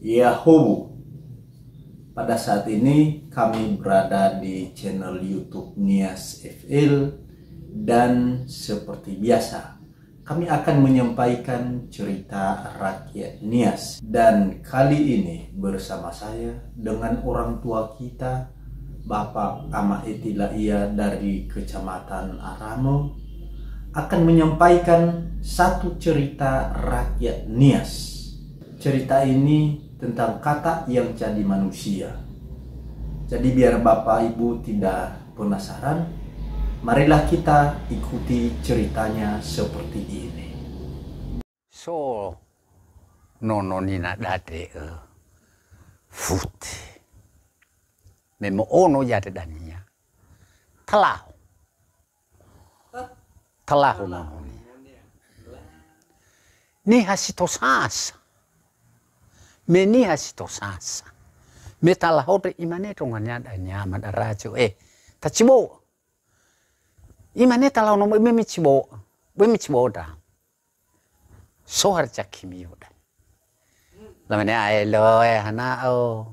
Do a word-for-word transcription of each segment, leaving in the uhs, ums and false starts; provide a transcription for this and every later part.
Yahoo. Pada saat ini kami berada di channel YouTube Nias F L dan seperti biasa kami akan menyampaikan cerita rakyat Nias dan kali ini bersama saya dengan orang tua kita Bapak Ama Eti Laia dari Kecamatan Aramo akan menyampaikan satu cerita rakyat Nias. Cerita ini tentang kata yang jadi manusia. Jadi biar Bapak Ibu tidak penasaran, marilah kita ikuti ceritanya seperti ini. So nono nina date e fute. Me mo'ono yate dania. Talaho. Talaho nono nia. Niha si tosasa. Me niha si tosasa. Me talaho te imane tongania dania madarajo eh. Tacibo. Imane talaho nono me mi cibo. Be mi cibo da. So harja kimio da. Lamane ae lo eh hana o.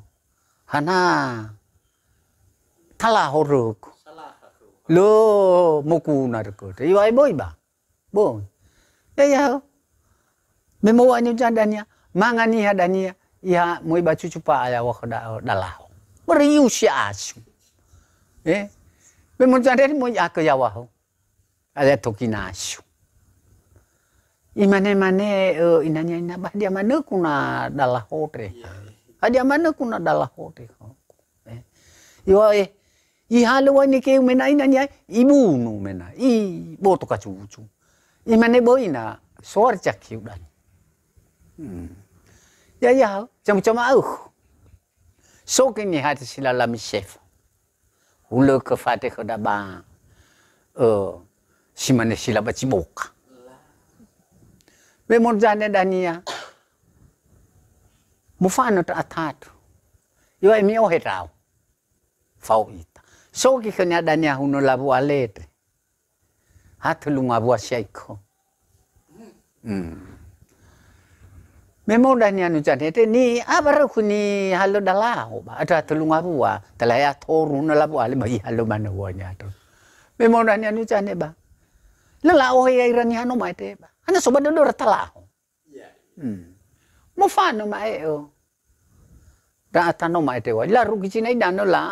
Hana. Talaho röku. Lo mokuna röku. Iwa boi ba. Boi. Ya ya. Me mowa ni ujan dania. Manga niha dania. Iha moi ba cucu pa aya wa khoda dalaho. Beri usia asu. Eh. Me mo jandani moi ake yawaho. Ada toki nasu. Imane-mane eh, inania ina bah dia mane kuna dalaho te. Hadia mane kuna dalaho te. Eh. Iwa eh. Ihale wa nike umena ina nia ibunu mena. I boto kacucu. Imane boina soar cakiu dan. Hmm. Ya ya, camu-camu auh. So kini hati sila lami sefa. Hulö ke fate khoda ba eh, si mane sila ba ciboka. Be mo jane dania. Mo fano ta atatu. Yo emi ohe tau. Fao ita. So ki khönia dania huno lawu alete. Ha tölu ngawua siaiko. Hmm. Me mo dania nu jane te ni abaröku ni halo dalaho ba ada tölu ngawua telah ya toru na labu ale ba ihalo mana wanya to. Me mo dania nu jane ba. Lela ohe ya irani hano mai te ba. Ana soba dodo talaho. Hmm. Mo fano ma e'o. Da atano ma ete wa. La rugi cina idano la.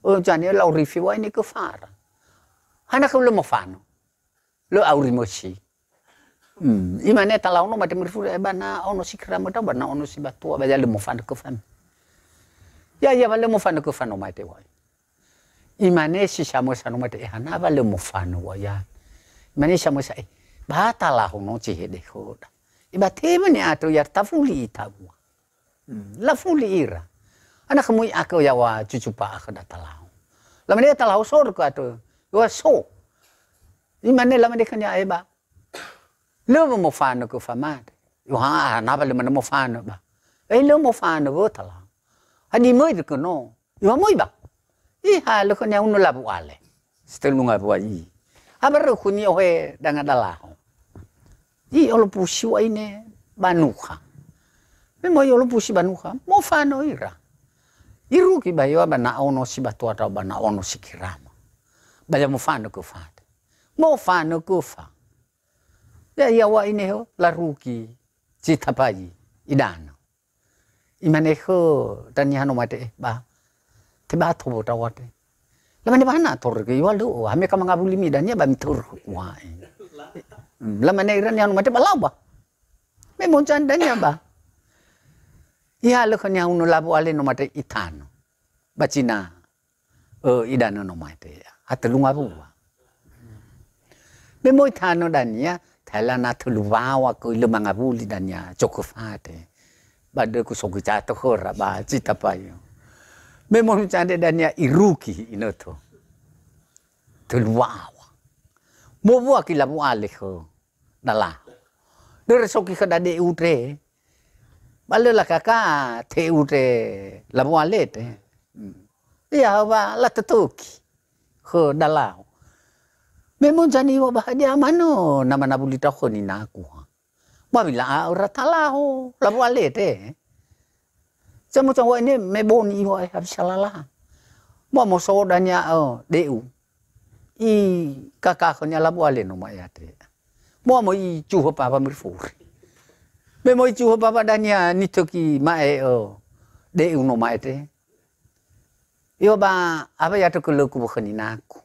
O jane la urifi wa ini ke fara. Hana ke ulo mo fano. Lo auri mosi. Hmm. Imane talaono ma te murifuri e bana ono si kerama tau bana ono si batua ba ya le mo fano ke fano. Ya ya ba le mo fano ke fano ma ete wa. Imane si samösa no mate, eh, hana wa lö mofano wa ya. Imane samösa, eh, ba talaho no cehede khoda. Eh, ba tebe ne ato ya tafuli ita ua. Hmm, lafuli ira. Ana kemui ake yawa cucu pa ake da talaho. Lamane talaho sor ke ato. Wa so. Imane lamane kanya eba. Lö mofano ke famate. Yo ha, hana wa lö mane mofano ba. Eh, lö mofano wa talaho. Hadi möi ke no. Iwa moi ba. Iha lö khönia uno labu ale. Stelunga bua i. Aba röku ni ohe danga dalaho. I olopusi wa ine banuha. Me moi olopusi banuha. Mo fano ira. Irugi ba iwa ba na ono si batua tau ba na ono si kirama. Ba ya mo fano ke fate. Mo fano ke fa. Ya ya wa ine ho larugi. Cita pai. Idana. Imane khö dania no mate eh, ba. Te ba tobo tawate. Lamane ba na tor ke wa lo, ha me ka mangawuli mi dania ba mi tor wa. Hmm, lamane ira nia no mate ba lau ba. Me moncan dania ba. Iha lö khönia uno labu ale no mate itano. Ba cina. Ö, idana no mate. Ha tölu ngawua. Me moi tano dania, thailand na tölu wawa ko ilö mangawuli dania, coko fate. Ba döku sogi cato khöra, ba cita payo. Me moi cande dania irugi inöto. Tölu wawa. Mo bua ki labu ale khö. Dalaho. Döre soki khö dade utre. Ba lö lakaka te utre labu alete. Hmm. Ia wa la tetuki. Khö dalaho. Me mo jani wa ba hadia mano nama na buli tau khö ni naku ha. Ba bila a ora talaho labu alete. Da mo cawa ini me boni iwa e habisa lala. Mua mo so dania, eh, de'u. I kaka khönia labu ale no ma'e ate. Mua mo i cuhö papa miri furi. Me mo i cuhö papa dania nitöki ma'e, eh, de'u no ma'e te. Io ba, apa ya tökö löku khöni naku.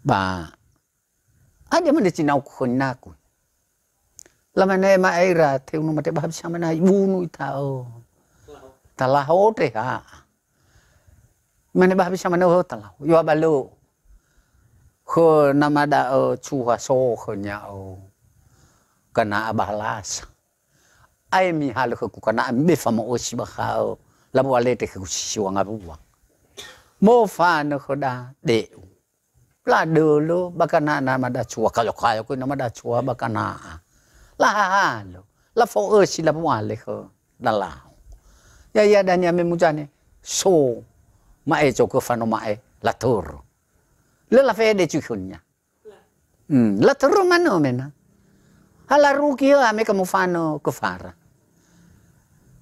Ba, Hadia mane cinauku khöni naku. Lamane ma'e ira, teu no mate ba habisa mana ibunu ita, oh. Talaho te ha. Mane ba habisa mana, oh, talaho. Yo abalo. Khö nama da, oh, cuha so khönia, oh. Kana abahalasa. Ae mihalö khöku kana be famo'ösi ba kha'ö. Labu alete khöku sisiwa ngawua. Mo fanö khöda de'u. Ladölö ba kana na madacua, kayo-kayo kui na madacua ba kana. Lahalö, lafo'ösi labuale khö dalau. Ya, ya dania me muzane, so ma'e cokö fano ma'e, latörö. Lö lafede cui khönia. Hmm, latörö manö mena. Halaruki ha me kamu fanö kö fara.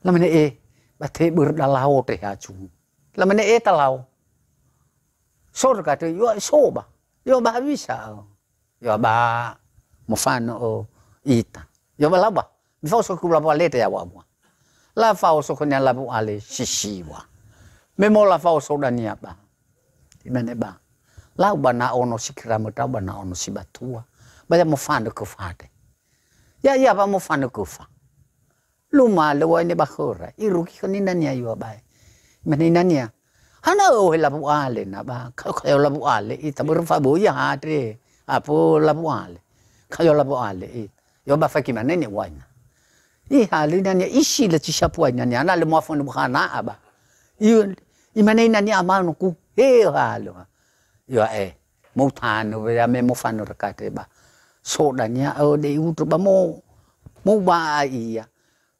Lamane e, ba te bör dalau te hacu. Lamane e talau. So deka te, yo so ba. Yo ba habisa. Yo ba mofanö, o, ita. Yo ba laba. Mifaoso ku laba lete ya wa mua. La faoso khönia labu ale sisiwa. Me mo la faoso dania ba. Imane ba. Lau ba na ono si kira mötau ba na ono si batua. Ba ya mofanö kö fade. Ya, ya ba mofanö kö fa. Lumalö wa ine ba khöra, irugi khöni nania yua bae. Imane nania, hana ohe labu ale na ba, ka-, kayo labu ale, ita börö fa böi ya hate, apo labu ale. Kayo labu ale, i. Yo ba faki mane ne waina. I halö nania isi le ci sapuai nania, na le moafo nu hana aba. I, imane nania amanu ku, he halö. Yo e, mo tanö we ya me mofanö rekate ba. So dania, o, de iutu ba mo, mo ba ia.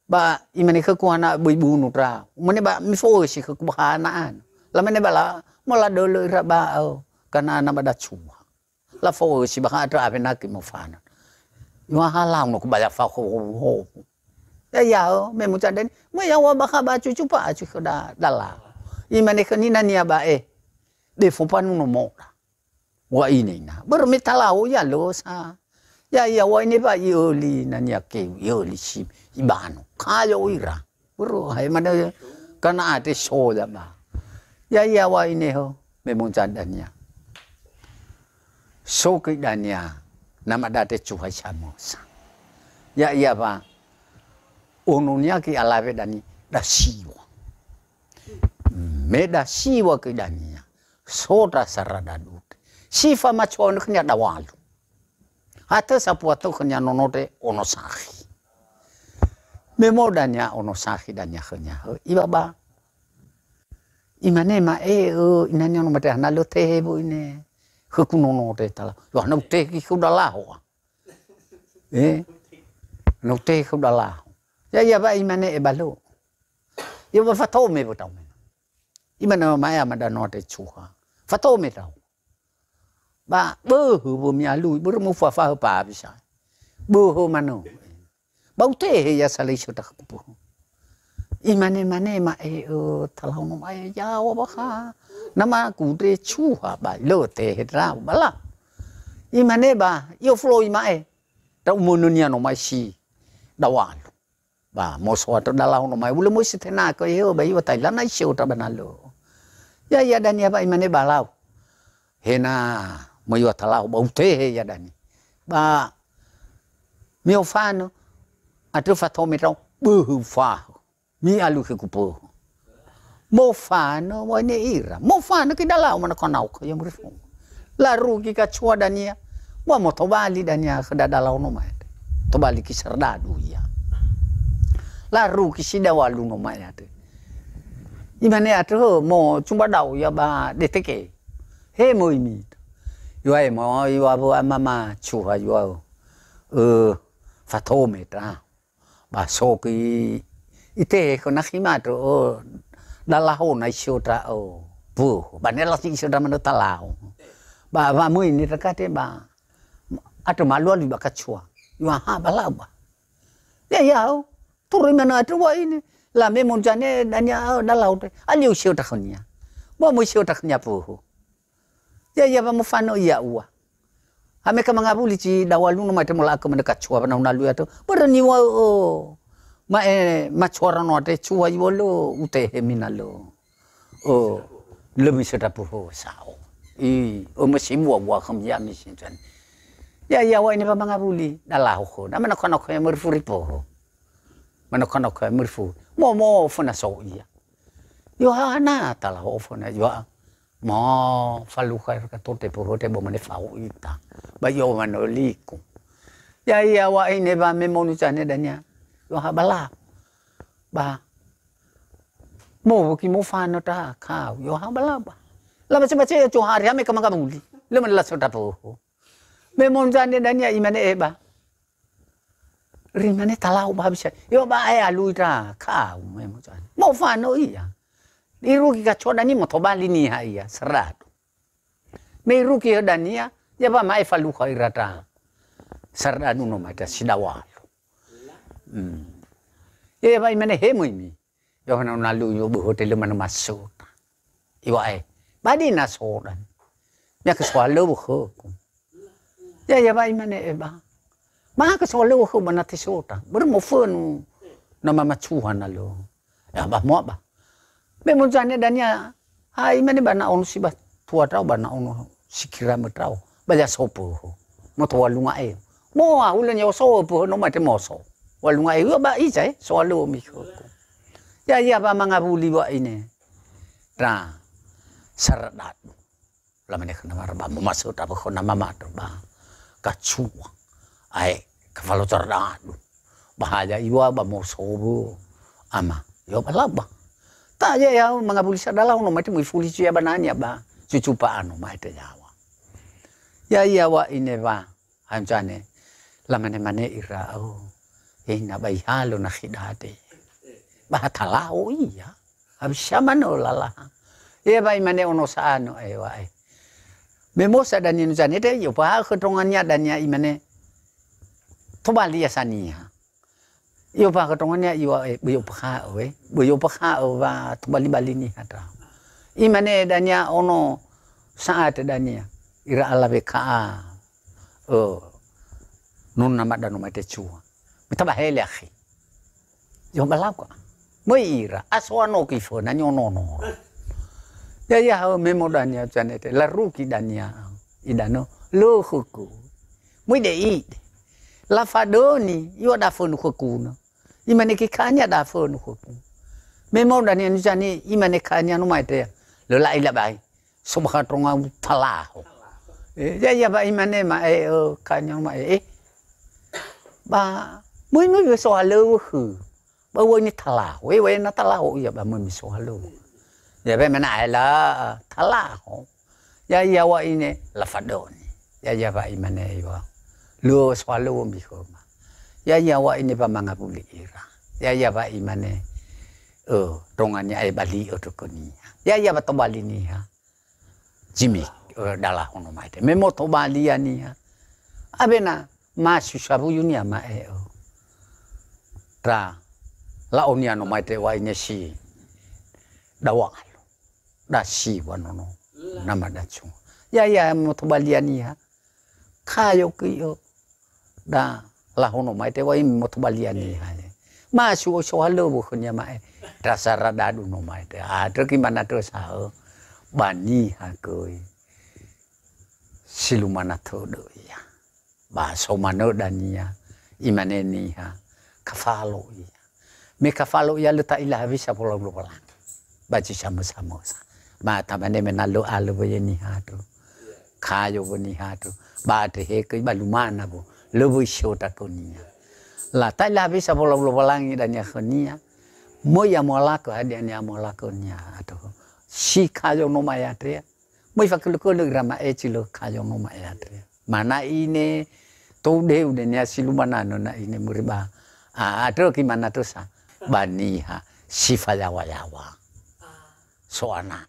Ba imane khöku ana böi bunu tra. Umane ba mifo'ösi khöku ba hana ana. Lamane ba la, mo ladölö ira ba, o, kana ana ba dacua. Lafo'ösi ba ha tra awe naki mofana. Yo halau no ku ba ya fa ho, ho, ho. Ya, ya, o, me mucandeni. Mo ya wa ba ha ba cucu pa acu khö da, dala. Imane khöni nania ba e. De fopanu no moda. Wa ine ina. Börö me talau ya losa. Ya, ya, wa ine ba iöli nania keu, iöli si, ibano. Kayo ira. Börö, hai mana kana ate so ya ba. Ya, ya, wa ine ho. Me monca dania. So kö dania. Nama date cuhai samosa. Ya, ya, ba. Ononia ki alawe dani. Dasiwa. Me dasiwa kö dania. Sota sara dadute. Sifa macuaone khönia dawalu. Hatö sapua tö khönia nonote ono sahi. Me mo dania ono sahi dania khönia. Hö, iwa ba. Imane ma'e, ö, inania ono mate hana lö tehe bu ine. Khöku nonote tala. Yo hana utehe ki khö dalaho. Eh? Hana utehe khö dalaho. Ya, ya ba imane e balo. Yo ba fatome bu tau me. Imane ma'e ama danote cuha. Fatome tau. Ba böhö wö mialui, börö mufafaha pa bisa. Böhö manö. Ba utehe ya salai sota kupu. Imane mane ma'e, ö, talau no ma'e yawa ba ha. Nama ku de cuha ba lö tehe drau bala. Imane ba, yo floi ma'e. Da umönönia no ma'e si dawalu. Ba, mosoa to dalau no mai, ulö moi setena ko, ehe, ba iwa tai, lana isio ta ba nalö. Ya, ya dania ba imane ba lau. Hena, moi wa talau, ba utehe ya dani. Ba, miofanö, atö fatome tau, böhö fa. Mi alu ke kupo. Mofanö wa ine ira. Mofanö ki dalau mana kanau ka ya murifu. Larugi ka cua dania. Wa mo tobali dania khö dadalau no ma'e. Tobali ki serdadu ia. Larugi si dawalu no ma'e ate. Imane ate ho mo cumba dau ya ba deteke. He mo imi. Yo ai mo yo abu mama cuha yo. Eh, fatome ta. Ba so ki ite ko na khima to, o, dalaho na isio ta, o, bu. Ba ne la si isio ta mana talau. Ba, ba mui ni takate ba. Atö malu-alu ba kacua. Yo ha ba lau ba. Ya, ya, o. Turu mana atö wa ine. La me mo zane dania, oh, dalau te. Alio isio takhania. Mo mo isio takhania poho. Ya, ya, ba mo fano ia ua. Ha me ka mangawuli ci dawalu no mai te mola aku mane ka cua ba na una lu ya to. Bara ni wa, oh. Ma, eh, ma cua rano ate cua iwa lo, ute he mina lo. Oh, lö mi sota poho sao. I, oh, mesi mua ua kham ya mi sin zan. Ya, ya, wa ini ba mangawuli. Dalau ho. Na mana kono ko ya merfuri poho. Mana kono ko ya merfu. Mo, mo, fana so ia. Yohana, tala ho fana, Yoha-, Ma, falukha ira katote porote bo mane fao ita. Ba io mano liku. Ya, ya, wa ine ba me monu zane dania. Yo ha bala. Ba. Mo, ki mo fano ta kau. Yo ha bala ba. La baca-baca ya Johari, ha me ka mangawuli. Le mane la sota poho. Me monu zane dania imane eba. Rimane talau ba bisa. Yo ba ae alui ta kau me mo zane. Mo fano ia. Irugi ka coda ni mo tobali niha ia, seradu. Me irugi dania, ya ba mae falukha ira ta. Seradu no mai ta sidawalu. Hmm. Ya ba imane he mo imi. Yo na na lu yo bo hotel mana masuk. Iwa'e, ba di na sodan. Ya ke soal lo khöku. Ya, ya, ba imane eba. Ma ke soal lo khö ba na te sota. Ber mo fönu. Na mama cuha na lo. Ya, ba mo ba. Me mo zane dania. Ha imane ba na ono si ba tua tau ba na ono sikira me tau. Ba ya sopo ho. Mo to walunga e. Mo a ulen ya so po no ma te mo so. Walunga e ba iza e. Soal lo mi khöku. Ya, ya, ba mangawuli wa ine. Ra saradadu. Lamane khöna mara ba mo masöda ba khöna mama do ba. Kacua. Ae kafalo saradadu. Bahaya iwa ba mo sobo. Ama, yo ba laba. Ta ya ya mangawuli sadalau no mate mo ifuli ya banania ba. Cucu pa ano mate yawa. Ya ya wa ine wa. Anzane, lamane-mane ira, oh, ina ba ihalo na khidade. Ba ha talao ia. Habis sama no lalaha. Ia ba imane ono sa'ano e wa'e. Me mosa dania nuzane de, yo pa khö tongania dania imane. Tobali ya sania. Iyo, ba ke tongonia iyo, eh, böi opakha'ö, eh. Böi opakha'ö wa tobali-bali niha ndra'o. Imane dania ono sa'ate dania. Ira alawe ka'a, eh, nonna madano mai te cua. Mita ba hele akhi. Yo balawa. Möi ira, asoa no ki föna nyonono. Ya, ya, ha'ö memo dania zanete. Larugi dania. Idano, lö khöku. Möi de ide. Lafadöni, yo da fönu khöku no. Imane ke kania da fönu khöku. Me mau dania nuzani imane kania no mai te. Lö la'i labai. So bakha tonga talaho. Eh, ya, ya ba imane ma, eh, eh, kania ma, eh, eh. Ba, möi, möi, we so halöwö khö. Ba ua ini talaho. Eh, we na talaho, iya ba möi, möi so halöwö. Ya, be mena aela, talaho. Ya, ya, wa ine, lafadöni. Ya, ya, wa imane, iwa. Lö soalö mbi khöma. Ya, ya, wa ine, ba mangawuli ira. Ya, ya, wa imane, ö, dongania e bali ö tökönia. Ya, ya, ba tobali niha. Jimi, ö, dala hono maite. Me mo tobali ya niha. Abena, ma susa wuyunia ma'e, ö. Tra, la'onia no maite wa ine si. Dawa alu. Da siwa nono. Nama dacu. Ya, ya, motobalia niha. Kayo ki'o. Da lahono mai te wai motobalia niha. Masu o sohalöwö khönia ma'e. Dasara dadu no mai te. Adrö ki mana tö sahö. Ba niha köi. Silumana tödö ia. Ba so manö dania, imane niha, kafalo ia. Me kafalo ia lö ta'ila hewisa wolau Lowalangi. Ba zi samö-samösa. Ba tamane me na lö alö wöi niha tö. Kayo wö niha tö. Ba tehe köi ba lumana wo. Lö wöi siota khönia. La ta'ila hewisa wolau Lowalangi dania khönia. Möi ya moalakö hadia nia moalakö nia atö. Si kayo no ma'e Andrea. Möi fakölö-kölö ira ma'e zi lö kayo no ma'e Andrea. Mana ine tou deu denia si lumana no na ine möri ba. A, adrö ki mana tö sa. Ba niha si fayawa-yawa. So ana.